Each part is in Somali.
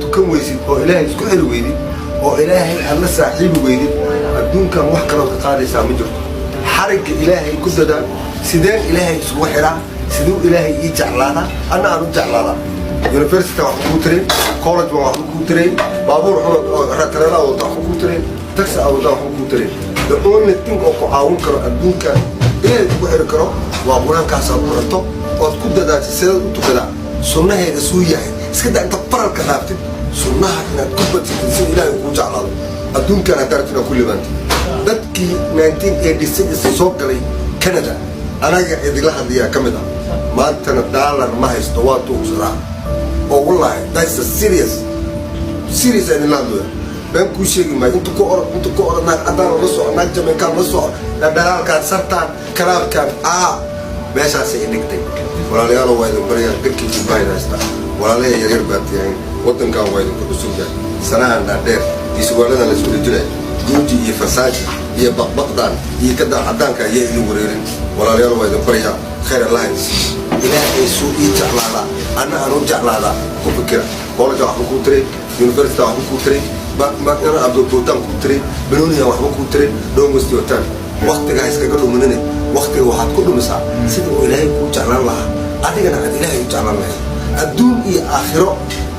Tukan weysid oo Ilaahay isku xiri weydid oo Ilaahay aad la saaxiibi weydid, adduunkan wax kalood ka qaadaysaa ma jirto. Xarigga Ilaahay ku dadaal. Sideen Ilaahay isugu xiraa? Siduu Ilaahay ii jeclaadaa, anna aan u jeclaadaa? University waxba kuu tirayn, college baan waxba kuu tirayn, baabuur xun tareelaa wata waxba kuu tirayn, taxi aa wata waxba kuu tirayn. The only thing oo ku caawin karo, adduunkan Ilaahay kugu xiri karo, waa Qur-aankaasaad barato ood ku dadaashay. Sidaad u tukadaa? Sunnahayga suu yahay? Iska daa inta faralka dhaaftid, sunnaha inaad ku badsatid sida Ilaahay kuu jeclaado. Adduunkan haddaa rabtid inaad ku libaantid. Dadkii 1986 soo galay Canada, anaga idinla hadlayaa ka mid ah. Maantana daalar ma haysto, waa tuugsadaa oo wallahi, that's a serious, serious idinla hadlaya. Been kuu sheegi maayo. Inta ku orod, inta ku orod, naag caddaan la soco, naag Jamaican la soco, dhadhalaalkaan, sartaan, kalaabkaan aa meeshaasay i dhigtay. Walaalayaalo, waa idin baryaa, garkii jilbahayn haysta. Walaalaha yaryar baa tihayn, waddankan waa idinku cusub yahay. Sanahan dhaadheer iyo surwaaladan la isku dhejinaya, Gucci iyo Versace iyo baqbaqdan iyo kadaan caddaanka ayaa idin wareerin. Walaalayaal, waa idin baryaa, khayr Allah idin siiyo. Ilaahay suu ii jeclaadaa, anna aan u jeclaadaa, ku fikira. College waxba kuu tiray, university waxba kuu tiray, abdobootaan kuu tiray, banooniya waxba kuu tiray. Don't waste your time. Waktiga ha iskaga dhuminine. Waktiga waxaad ku dhumisaa sida uu Ilaahay kuu jeclaan lahaa, adigana aad Ilaahay u jeclaan lahayd. Adduun iyo aakhiro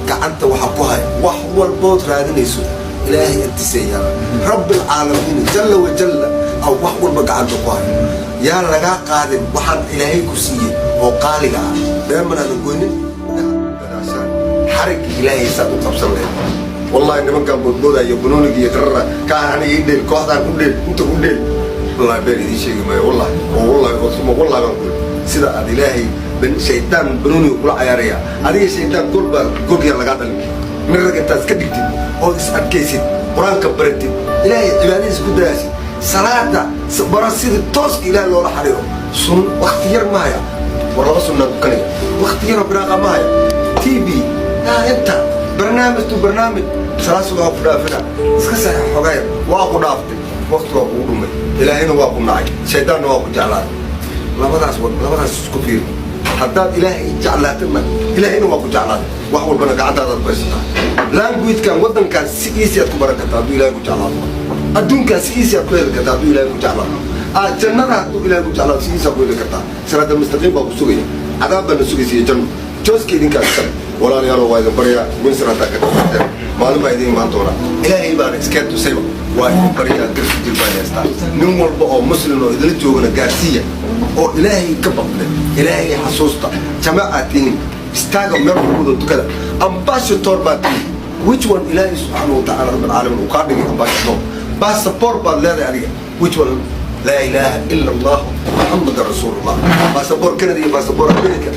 gacanta waxa ku hay. Wax walbood raadinayso Ilaahay agtiisa yaala. Rabbilcaalamiin jalla wajalla aw wax walba gacanta ku hayo. Yaa lagaa qaadin waxaan Ilaahay ku siiyey oo qaaliga ah. Dheeman aadan goynin gadaashaan xarigga Ilaahay saad u qabsan lahayd. Wallahi, nimankan boodboodaya, banooniga iyo darara kaan, aniga ii dheel, kooxdaan u dheel, inta u dheel, wallahi been idiin sheegi maayo. Wallahi oo wallahi oo suma wallahi baan ku sida aad Ilaahay shaydaan banooniga kula cayaaraya. Adiga shaydaan gool baa goolkiyaa lagaa dhalin. Nin rag intaad iska dhigtid ood is adkaysid, Qur-aanka baratid, Ilaahay cibaadadiisa ku dadaasid, salaada bara, sidii tooska Ilaahay loola xariiro. Sun wakti yar ma haya, war laba sunnaan tukanaya, wakti yaroo biraaqa ma haya. TV yaa inta barnaamij tu barnaamij, salaad subax ku dhaafina, iska saxiix xogaya, waa ku dhaaftay, wakti waa kugu dhumay. Ilaahayna waa ku nacay, shaydaanna waa ku jeclaaday. Labadaas, labadaas isku fiiri. Haddaad Ilaahay jeclaatidna, Ilaahayna waa ku jeclaaday. Wax walbana gacantaadaad ku haysataa. Languagekan waddankan si easy aad ku baran kartaa hadduu Ilahay ku jeclaado. Adduunkan si easy aad ku heli kartaa hadduu Ilahay ku jeclaado. Jannada hadduu Ilahay ku jeclaado, si easy aad ku heli kartaa. Siraada mustaqiim baa ku sugaya, cadaab baana sugaysa iyo janno. Jooska idinkaa iskale. Walaalayaalo, waa idin baryaa. Windsor haddaa ka qabateen, maalin baa idin imaan doonaa. Ilaahay baana iskeen tusayba. Waa idin baryaa, garsi jir baan haystaa. Nin walba oo muslim oo idinla joogana gaarsiiya oo Ilaahay ka baqle, Ilaahay xasuusta. Jamaacaad tihiin, istaaga meel walbada, tukada. Ambassador baad tihiin, which one Ilaahay subxaana watacaala rabbilcaalamiin uu kaa dhigay ambassador. Passport baad leedahay adiga, which one laa ilaaha ila Allah, Muxamada rasuulullah. Passport Canada iyo passport America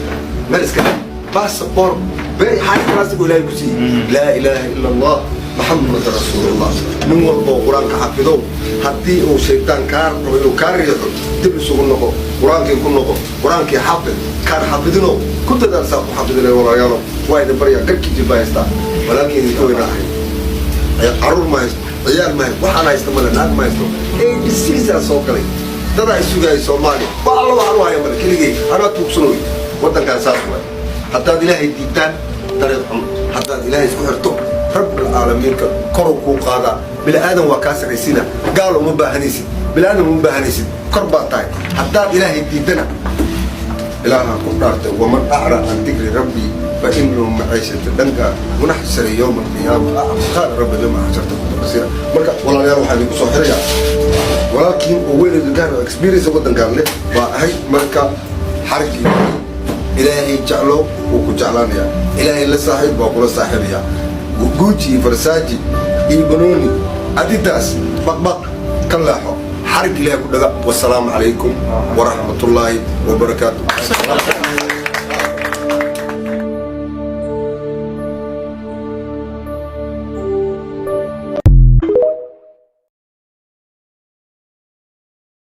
meel iska dhig. Passport very high class buu Ilaahay ku siiyey, laa ilaaha ila Allah, Maxamed rasuulullah. Nin walba oo Qur-aanka xafidow, haddii uu shaydaan kaa rabo inuu kaa riixo, dib isugu noqo, Qur-aankii ku noqo, Qur-aankii xafid. Kaan xafidino, ku dadaal saa ku xafidinay. Walaalayaalo, waa idin baryaa, garkii jilbaa haystaa. Walaalkii idinka weyna ahay, caruur ma haysto, ciyaal ma haysto, waxaan haysta male, naag ma haysto. 86 soo galay, dadaa i sugaayay Soomaaliya. Wax alla waxaan u haya male, keligay anaa tuugsanooy. Waddankaan saas waay. Haddaad Ilaahay diidtaan, dariiq xun. Haddaad Ilaahay isku xirto, Rabbilcaalamiinka koruu kuu qaadaa. Bini aadan waa kaa sarraysiina. Gaal uma baahanaysid, bini aadan uma baahanaysid, kor baad tahay. Haddaad Ilaahay diidana, Ilaaha ku dhaartay, waman acra can dikri rabbi fa inahu maciishata dhanka wanaxshara yowma alqiyaama acma qaala rabbi lima xasharta kunta basiira. Marka walaalayaal, waxaa idinku soo xirayaa walaalkiin oo weyn idinkaan oo experience waddankaan leh baa ahay. Marka xarigii Ilaahay jeclo, wuu ku jeclaanayaa. Ilaahay la saaxiib, waa kula saaxiibayaa. Gucci iyo Versace iyo banooni Adidas baqbaq ka leexo, xarig Ilaahay ku dhaga. Wasalaamu calaykum waraxmatullaahi wabarakaatu.